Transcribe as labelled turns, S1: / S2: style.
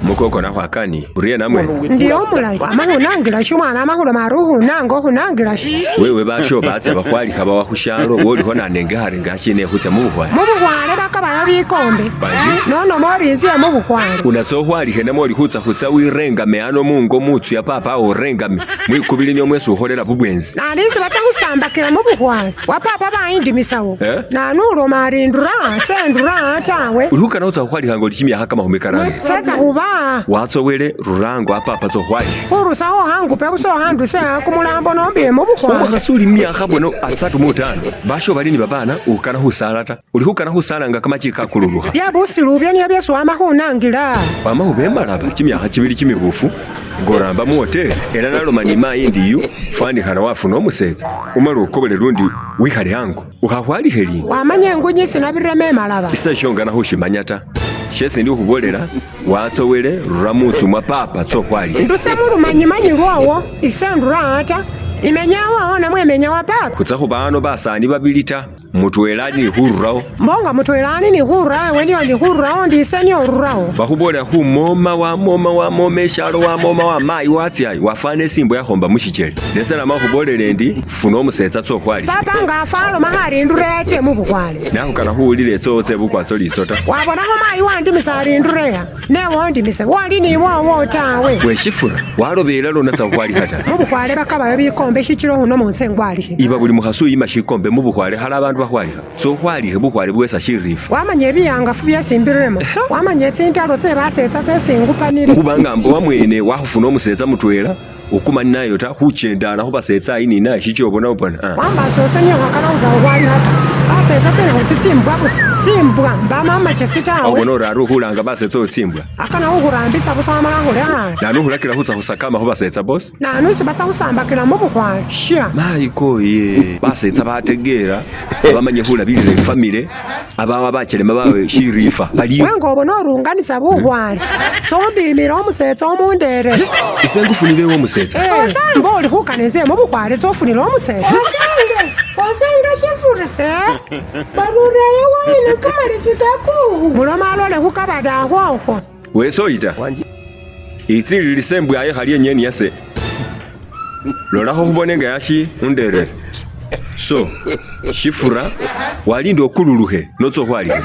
S1: Mukoko nakhwakaniye uriye namwe?
S2: Ndi omulayi wama khunangila shi umwana ama khuloma ari ukhunanga okhunangila shi?
S1: Wewe basho batsa bakhwalikha bawa khushalo wolikho nanengekhare nga ashina ekhutsa mubukhwale.
S2: Mubukhwale bakabayo bikombe
S1: Banji.
S2: Nonoma ori inzie mubukhwale.
S1: Unatsa okhwalikhe namwe oli khutsa khutsa wirengame ano mungo mutsu ya papa orengame mwikubili nio mwesi ukholela bubwenzi.
S2: Nandi isi batsa khusambakila mubukhwale wa papa bayindimisawo.
S1: Eh?
S2: Nanu uloma ari ndura sendura tawe.
S1: Uli khukana khutsa khukhwalikha nga oli chimyakha kamakhumi karano.
S2: Setsa khuba.
S1: Watsowele rurango apapa tsa okhwalikhe.
S2: Khurusaho khangupe busa okhanduse kumulambo nombile mubukhwale.
S1: Omukhasi uli mumyakha bweno asatu mutano basho bali ni babana ukhukana khusala ta. Uli khukana khusala nga kamachi kakululukha.
S2: Bye busilu ubyo nio byesi wama khunangila.
S1: Wama khubema chimyakha chibili chimibufu nga oramba muwoteli. Ela naloma ni mayi ndi yu fwanikhana wafuna omusetsa umale ukobole lundi wikhale ango ukhakhwalikhe lindi.
S2: Wamanya engunyi sinabiremo emalaba.
S1: Ise shongana khushimanya ta. Shesi ndi khukhubolela watsowele rura mutsu mwa papa tsokhwalikhe.
S2: Nduse mulumanyimanyi lwowo ise ndura ata imenya wowo namwe imenya wa papa.
S1: Khutsa khuba ano basani babili ta mutwela ali ni khururawo.
S2: Mbonga mutwela ali ni khururawo ewe niyo ndi khururawo ndi ise niyo ururawo.
S1: Bakhubolela khumoma wamoma wamoma eshalo wamoma wamayi watsyayo wafwana esimbwa yakhomba mushichele. Nese nama khubolela endi funa omusetsa tsokhwalikhe.
S2: Papa nga afa aloma khari ndure atse mubukhwale.
S1: Nakhukana khuwulila etsowo tse bukwatso litso ta.
S2: Wabonakho mayi wandimisa ari ndureya newe ondimise wali ni wowo tawe.
S1: Weshifura walobela lona tsa khukhwalikha ta.
S2: Mubukhwale bakabayo bikombe shichila khuno muntse engwalikhe.
S1: Iba buli mukhasi uyima shikombe mubukhwale khale abandu bakhwalikha. Tsokhwalikhe bukhwale buwesa shirifa.
S2: Wamanya ebiyangafu byesimbiremo. Wamanya tsintalo tse basetsa tsesingupanile.
S1: Khubanga mbo wamwene wakhufuna omusetsa mutwela ukumani nayo ta khuchendana khubasetsa ayi ni naye shichila obona obona ah.
S2: Wambasa ose niyo khakana khutsa khukhwalikha ta. Basetsa tsinakho tsitsimbwa busa tsimbwa mbamo amachesi tawe.
S1: Obona ori ari ukhulanga basetsa oyo tsimbwa.
S2: Akana khukhurambisa busa amala khulekhana.
S1: Nanu ukhulakila khutsa khusakama khubasetsa bosi.
S2: Nanu isi batsa khusambakila mubukhwale sha.
S1: Mayi koye basetsa bategeela abamanye khulabilila efamily abawa bachelema bawe shirifa baliyo.
S2: Wenga obona orunganisa bukhwale tsombimile omusetsa omundere.
S1: Ise ngufunile ewe omusetsa.
S2: Eh, mba oli khukana enze mubukhwale tsofunile omusetsa.
S3: Osanga, osanga shifura.
S2: Eh?
S3: Barureyo wayina kamalesi kakuhu.
S2: Muloma alole khukabada khwokhwo.
S1: Wesoyi ta itsililise embwa yekhali enyeni yase lolakho khubone nga yashi underere so shifura walinda okululukhe notsa okhwalikha.